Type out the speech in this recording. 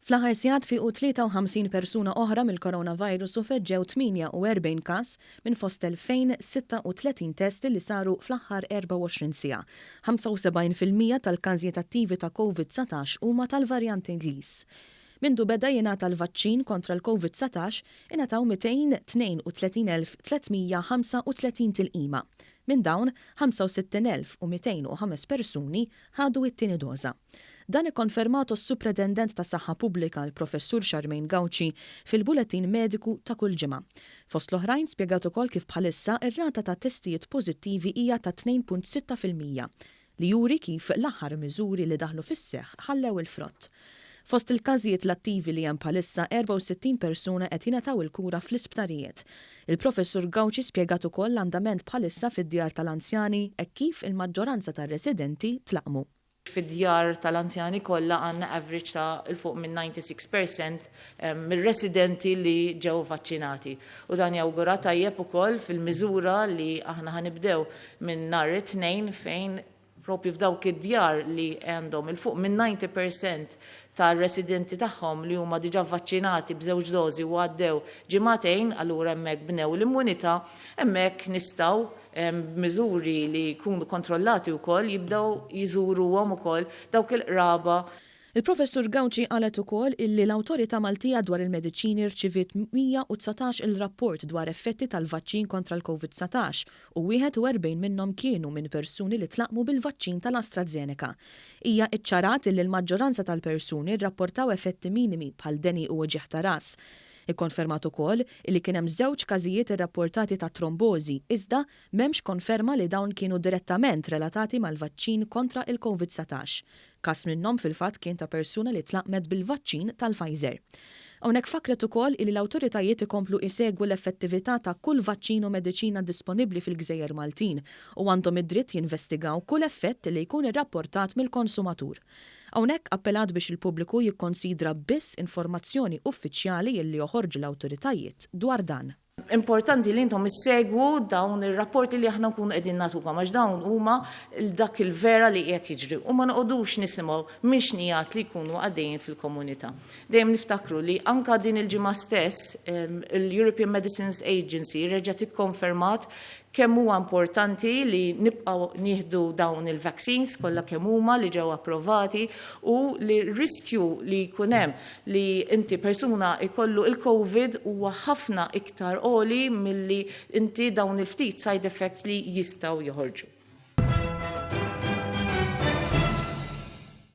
Fl-aħħar sigħat fiequ 53 persuna oħra mill-coronavirus u feġġew 48 każ minn fost 2,036 test li saru fl-aħħar 24 siegħa. 75% tal-każijiet attivi ta' Covid-19 huma tal-varjant Ingliż. Mindu beda jingħata l-vaċċin kontra l-Covid-19 ingħataw 232,335 tilqima. Minn dawn, 65,205 persuni ħadu t-tieni doża. Dan ikkonfermatu s-Supretendent tas-Saħħa Pubblika l-Professur Charmaine Gauci fil-bulettin mediku ta' kull ġimgħa. Fost l-oħrajn spjegat ukoll kif bħalissa r-rata ta' testijiet pożittivi hija ta' 2.6%, li juri kif l-aħħar miżuri li daħlu fis-seħħ ħallew il-frott. Fost il-każijiet l-attivi li hemm bħalissa 64 persuna qed jingħataw il-kura fl-isptarijiet. Il-Professur Gauci spjegat ukoll l-andament bħalissa fid-djar tal-anzjani hekk kif il-maġġoranza tar-residenti tlaqqmu. Fid-djar tal-anzjani kollha għandna average ta' 'l fuq minn 96% mir-residenti li ġew vaċċinati. U dan jawgura tajjeb ukoll fil-miżura li aħna ħa nibdew minn nhar it-Tnejn fejn propju f'dawk id-djar li għandhom 'il fuq minn 90% tar-residenti tagħhom li huma diġà vvaċċinati b'żewġ dożi u għaddew ġimagħtejn, allura hemmhekk bnew l-immunità, hemmhekk nistgħu b'miżuri li jkunu kontrollati wkoll jibdew jżuruhom ukoll dawk il-qraba. Il-Professur Gauci qalet ukoll illi l-Awtorità Maltija dwar il-Mediċini rċiviet 119 il-rapport dwar effetti tal-vaċċin kontra l-Covid 19 u 41 minnhom kienu minn persuni li tlaqqmu bil-vaċċin tal-AstraZeneca. Hija iċċarat illi l-maġġoranza tal-persuni rrapportaw effetti minimi bħal deni u uġigħ ta' ras. Ikkonfermat ukoll illi kien hemm żewġ każijiet irrapportati ta' trombożi iżda m'hemmx konferma li dawn kienu direttament relatati mal-vaċċin kontra il-Covid 19. Każ minnhom fil-fatt kien ta' persuna li tlaqqmet bil-vaċċin tal-Pfizer. Hawnhekk fakkret ukoll illi l-awtoritajiet ikomplu isegwu l-effettività ta' kull vaċċin u mediċina disponibbli fil-gżejjer Maltin u għandhom id-dritt jinvestigaw kull effett li jkun irrapportat mill-konsumatur. Hawnhekk appelat biex il-pubbliku jikkonsidra biss informazzjoni uffiċjali illi joħorġu l-awtoritajiet dwar dan. Importanti li intom issegwu dawn ir-rapporti li aħna nkunu qegħdin nagħtukom għax dawn huma dak il-vera li qiegħed jiġri u ma noqogħdux nisimgħu minn xnijat li jkunu għaddejjin fil-komunità. Dejjem niftakru li anka din il-ġimgħa stess il-European Medicines Agency reġgħet ikkonfermat kemm huwa importanti li nibqgħu nieħdu dawn il-vaccines kollha kemm huma li ġew approvati u li r-riskju li jkun hemm li inti persuna jkollu il-COVID huwa ħafna iktar għoli milli inti dawn il-ftit side effects li jistgħu joħorġu.